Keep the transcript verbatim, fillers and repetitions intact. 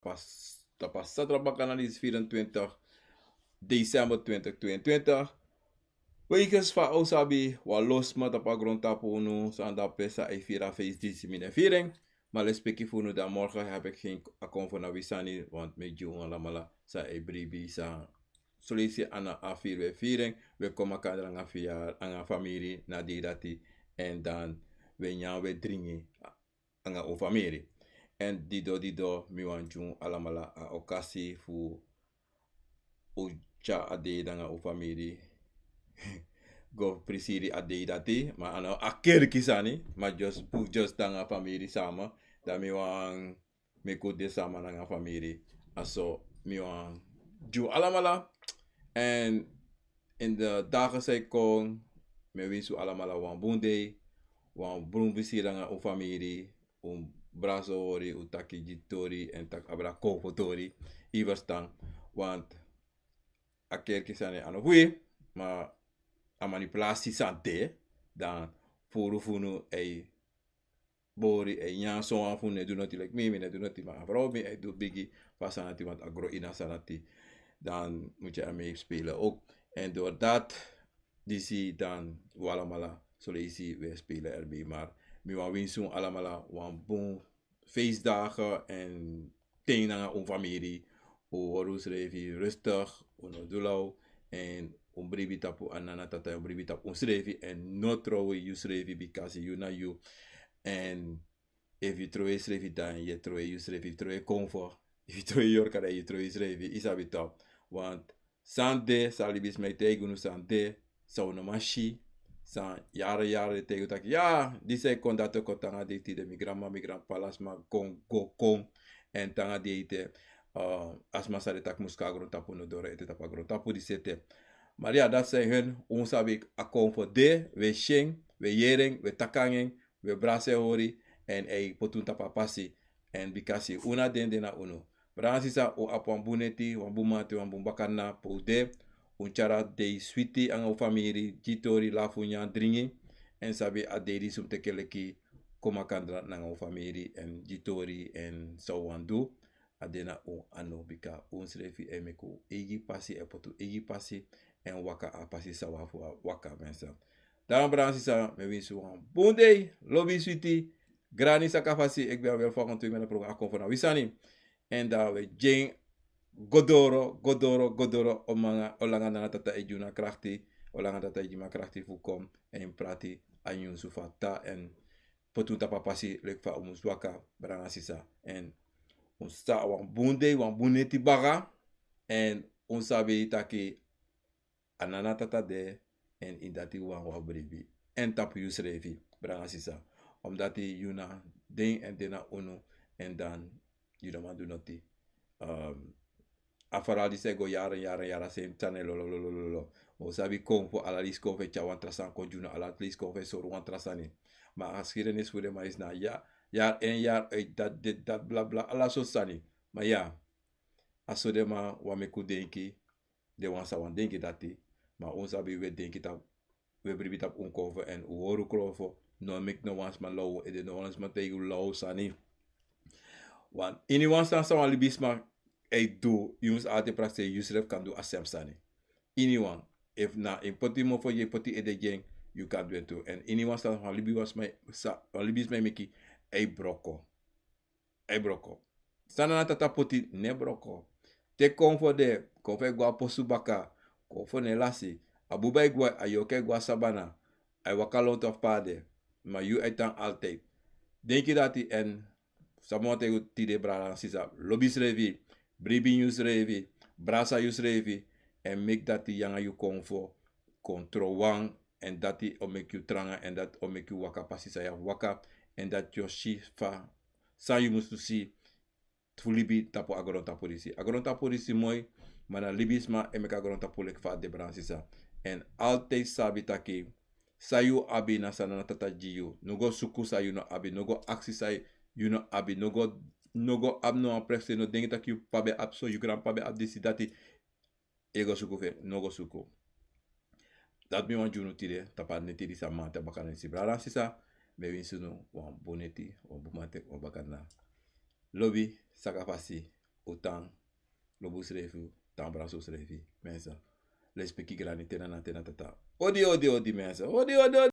Pas, tapu a saterdag bakana, disi vierentwintig december twintig tweeëntwintig. Wegens fa un sabi, wan losma tapu a grondtapu unu, san dape san e firi a feest disi mi no e firi en. Ma lespeki fu unu, dan morgen heb ik geen account voor Nawisani, want mi e gi un alamala san e bribi san. Soleisi a na a firi, we firi en, we kon makandra anga fia, anga famiri na dei dati, en dan we nyan, we dringi anga un famiri. En dido dido, mi wani gi un alamala a okasi fu un tyari a dei anga un famiri go prisiri a dei dati, ma a no a kerki sani, ma just puru just anga famiri sama. Dan mi wani meki un de sama nanga famiri. A so mi wani gi un alamala. En in de dagen san e kon, mi e winsi un alamala wan bun dei, wan bun prisiri anga un famiri, un brasa hori, un taki gi tori, en taki abra kowfotori. Yu e ferstan, want a kerki sani a no fu yu, ma a manipulasi san de, dan furu fu unu e bori, e nyan. Sowan fu unu no e du noti, leki mi, mi no e du noti, ma a frow fu mi e du bigi fu a sani dati, want a gro ini a sani dati. Dan mus a meespelen ook. En doordat disi, dan un alamala, soleisi we spelen erbij. Maar mi wani winsi un alamala wan bun feestdagen en ten nanga un famiri. Un hori unsrefi rustig, un no du law, en un bribi tapu a nana tata, un bribi tapu unsrefi, en no trowe yusrefi, bikasi yu na yu. En efu yu trowe yusrefi, dan yu e trowe yusrefi, yu trowe konfo, efu yu trowe yorka, dan yu trowe yusrefi, yu sabi toch. Want san de, san libisma e taigi unu, san de, san un no man si, san yari yari den e taigi un taki, ya, disi e kon, dati e kon, te nanga dei tide mi granma, mi granpapa, ala sma kon go kon, en te nanga dei ete, eh, a sma san den taki mus kon na grontapu no doro ete tapu a grontapu disi ete. Maar ya, dati san e hori, un sabi a konfo de, we si en, we yere en, we taki nanga en, we brasa en hori, en a e poti un tapu a pasi, en bikasi un na den, den na unu. Brada nanga sisa, un abi wan bun neti, wan bun manti, wan bun bakadina pe un de. Un tyari a dei switi anga un famiri, gi tori, lafu, nyan, dringi. En sabi a dei disi un mus teki en leki kon makandra nanga un famiri, en gi tori, en san un wani du. A de na un anu, bika unsrefi e meki un eigi pasi, e poti un eigi pasi, en waka a pasi san un abi fu waka, mensen. Dan brada nanga sisa, mi e winsi un wan bun dei, lobi switi, grani, saka fasi, ik ben weer volgende week met een programma Akon van Nawisani. En dan we gi en go doro, go doro, go doro, omanga, olanga nana tata e gi unu a krakti, olanga tata e gi mi a krakti fu kon, en prati a nyunsu fu a tata, en poti un tapu a pasi leki fa un mus waka, brada nanga sisa. En un sa wan bun dei, wan bun neti baka, en un sabi taki a nana tata de, en ini dati wan wan bribi. En tapu yusrefi, brada nanga sisa. Omdati yu na den, en den na unu, en dan yu no man du noti. Ehm, a verhaal disi e go yari, yari, yari, a same sani, lo, lo, lo, lo, lo, lo. Ma un sabi konfo, ala leisi konfo e tyari wan tra sani kon gi unu, ala leisi konfo e sori wan tra sani. Ma a geschiedenis fu den man disi na ya, yari in, yari uit, dati, dati, bla, bla, ala sortu sani. Ma ya, a so den man wani meki un denki, den wan sa wani denki dati, ma un sabi, we denki tapu, we bribi tapu un konfo, en un hori un konfo, no meki no wan sma law un ede, no wan sma taigi un law sani. Want iniwan sani san wan libisma e du, yu mus altijd prakseri, yusrefi kan du a sem sani. Iniwan, efu na yu poti mofo, yu poti ede gi en, yu kan du en tu. En iniwan sani san wan libi, wan sma, san wan libisma e meki, e broko. E broko. San nana tata poti no e broko. Te konfo de, konfo e go a posu baka, konfo no e lasi. A buba e go, a yorka e go a sabana, a e waka lontu a paadi. Ma yu e tan altijd. Denki dati, en san mi wani taigi un tide, brada nanga sisa, lobi yusrefi, bribi yusrefi, brasa yusrefi, en meki dati yu anga yu konfo kon trowan, en dati o meki yu tranga, en dati o meki yu waka pasi san yu abi fu waka, en dati yu o si fa san yu musu si fu libi tapu a grontapu disi. A grontapu disi moi, ma na libisma e meki a grontapu leki fa a de, brada nanga sisa. En altijd sabi taki san yu abi na san nana tata gi yu. No go suku san yu no abi, no go aksi san yu no abi, no go, no go abi no wan prakseri, no denki taki yu papa ben abi so, yu granpapa ben abi disi, dati. E go suku fu en, no go suku. Dati mi wani gi unu tide tapu a neti disi, a mamanten bakadina disi, brada nanga sisa. Mi e winsi unu wan bun neti, wan bun mamanten, wan bakadina. Lobi, saka fasi, Utan, lobu srefi, tan braso srefi, mensen. Lespeki grani tena na tena tata. Odi, odi, odi, mensen. Odi, odi, odi.